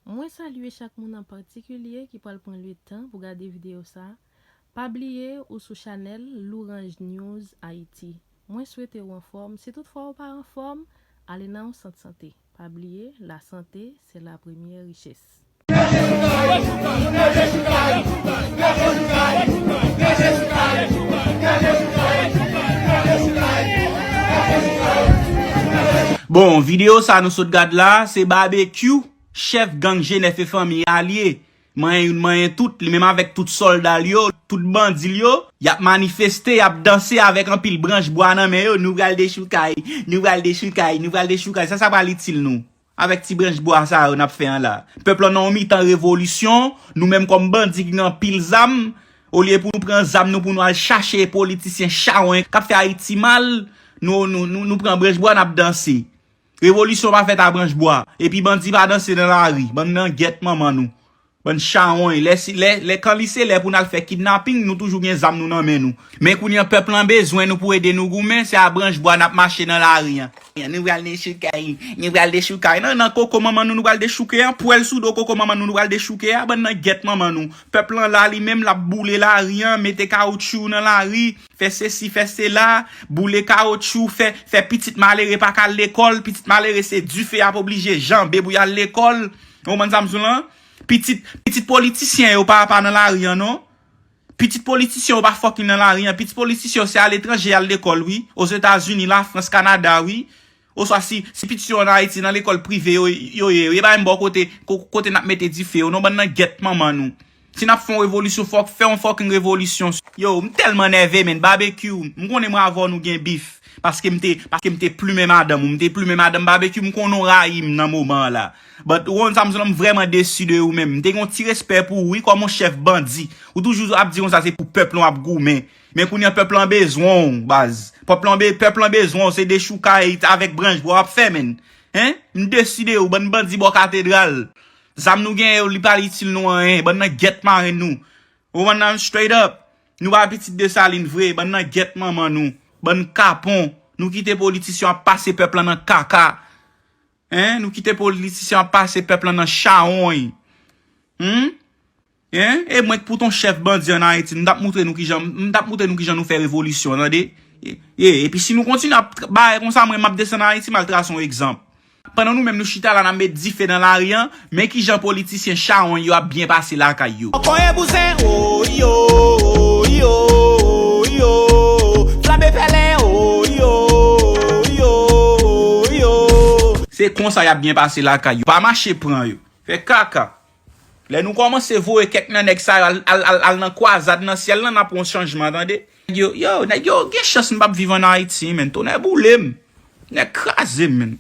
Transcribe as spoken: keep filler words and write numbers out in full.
Mwen salye chak moun an patikilye ki pral pran letan pou gade videyo sa. Pa bliye ou sou chanèl Lourange News Haïti. Mwen swete w anfòm. Si toutfwa ou pa anfòm, ale nan yon sant sante. Pa bliye, la santé, c'est la première richesse. Bon, videyo sa nou sot gad la, se Babekyou, chèf gang G nèf e fanmi a li ye. Manyen youn, manyen tout, li menm avèk tout sòlda l yo, tout bandi l yo, y ap manifeste, y ap danse avèk anpil branch bwa nan men yo, nou pral dechoukay, nou pral dechoukay, nou pral dechoukay, sa sa pral itil nou? Avèk ti branch bwa sa yo n ap fè an la. Pèp lan nan yon mitan revolisyon, nou menm kòm bandi ki gen anpil zam, olye pou nou pran zam nou pou nou al chache politisyen chawony k ap fè Ayiti mal, nou, nou, nou, nou pran branch bwa n ap danse. Revolisyon pa fèt a branch bwa. Epi bandi pa danse nan lari. Bann nan gèt manman nou. Bann chawony. Lè, si- lè, lè kan li se lè pou n al fè kidnaping, nou toujou gen zam nou nan men nou. Men kounye a pèp lan bezwen nou pou ede nou goumen, se a branch bwa n ap mache nan lari an. Nou pral dechoukay, nou pral dechoukay. Nan, nan koko manman nou, nou pral dechouke an. Pwèl sou do koko manman nou, nou pral dechouke a. Bann nan gèt manman nou. Pèp lan la li menm, l ap boule lari an, mete kawotchou nan lari, fè sesi, fè sela, boule kawotchou, fè, fè pitit malere pa ka al lekòl, pitit malere se dife y ap oblije janbe pou y al lekòl. Ou konprann sa m di w lan? Pitit, pitit politisyen yo pa, pa nan lari an non. Pitit politisyen yo pa fucking nan lari an. Pitit politisyen yo se aletranje y al lekòl wi. Ozetazini, Lafrans, Kanada wi. Oswa si, si pitit yo an Ayiti nan lekòl prive yo, yo ye, yo ye pa menm bò kote, ko- kote n ap mete dife yo non, bann nan gèt manman nou. Si n ap fè yon revolisyon, fòk fè yon fucking revolisyon. Yo, m tèlman nève, menn. Babekyou, m konnen mwen avè w nou gen bif. Paske m te, paske m te plimen madanm ou, m te plimen madanm Babekyou, m konnen w rayi m nan moman an la. But, ou konn sa m di w lan, m vrèman desi de ou menm. M te gen yon ti respè pou ou, wi, kòm yon chèf bandi. Ou toujou ap di konsa se pou pèp lan w ap goumen. Men kounye a pèp lan bezwen w, baz. Pèp lan, be, pèp lan bezwen w, se dechoukay avèk branch bwa w ap fè, menn. Hen? M desi de ou, bann bandi bò katedral. Zam nou genyen yo, li pa itil nou anyen. Bann nan gèt maren nou. Ou konprann nan straight up. Nou pa pitit Desalin vre, bann nan gèt manman nou. Bann kapon. Nou kite politisyen ap pase pèp lan nan kaka. Hen? Nou kite politisyen ap pase pèp lan nan chawony. Hum? Hen? E mwen k pou t on chèf bandi an Ayiti, m t ap moutre nou kijan, m t ap moutre nou kijan nou fè revolisyon, tande? Ye, epi si nou kontinye ap bay konsa, mwen m ap desann Ayiti, m al trase yon egzanp. Pandan nou menm nou chita la n ap met dife nan lari an, men kijan politisyen chawony yo ap byen pase lakay yo. Konyen bouzen, o yo, o yo, o yo. Flanbe pèlen, o yo, o yo, o yo. Se konsa y ap byen pase lakay yo. Pa mache pran yo. Fè kaka. Lè nou kòmanse voye kèk nan nèg sa yo al, al, al, al nan kwazad nan syèl lan, n ap wè yon chanjman, tande? Nèg yo, yo, nèg yo gen chans m p ap viv ann Ayiti, menn. Tonnè boule m. Nèg kraze m, menn.